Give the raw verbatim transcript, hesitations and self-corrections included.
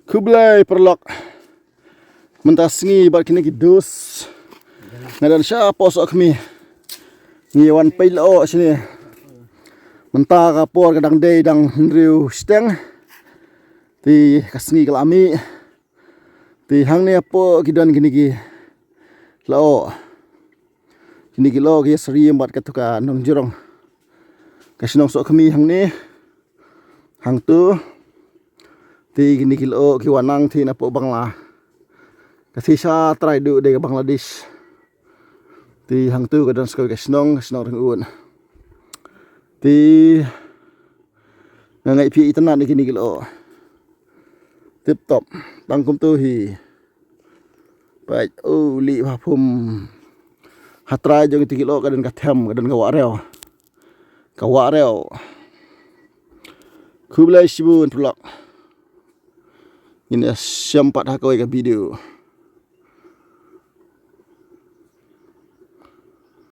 Khublei paralok. Mynta sngi bad kine ki dos nga don sha poh Sohkhmi. Ngi wan peit lyoh shane. Mynta ka por ka dang dei dang hynriew shiteng. Te ka sngi ka la mih. Te hangne hapoh ki don kine ki lyoh. Kine ki lyoh ki ïasyriem bad katto ka nongjrong. Ka shnong Sohkhmi hangne. Hangto. Te kine ki lyoh ki wan nang te napoh Bangla. Ka thei sha trai duh dei ka Bangladesh. Te hangto ka don sa kawei ka shnong, ka shnong Ryngud. Te nga ngeit phi itynnad ïa kine ki lyoh. Tip top. Tang kumto hi. Peit, oh, lih bha phum. Ha trai jong kito ki lyoh ka don ka them, ka don ka wah rew. Ka wah rew. Khublei shibun paralok. Ngin ïa shem pat ha kawei ka video.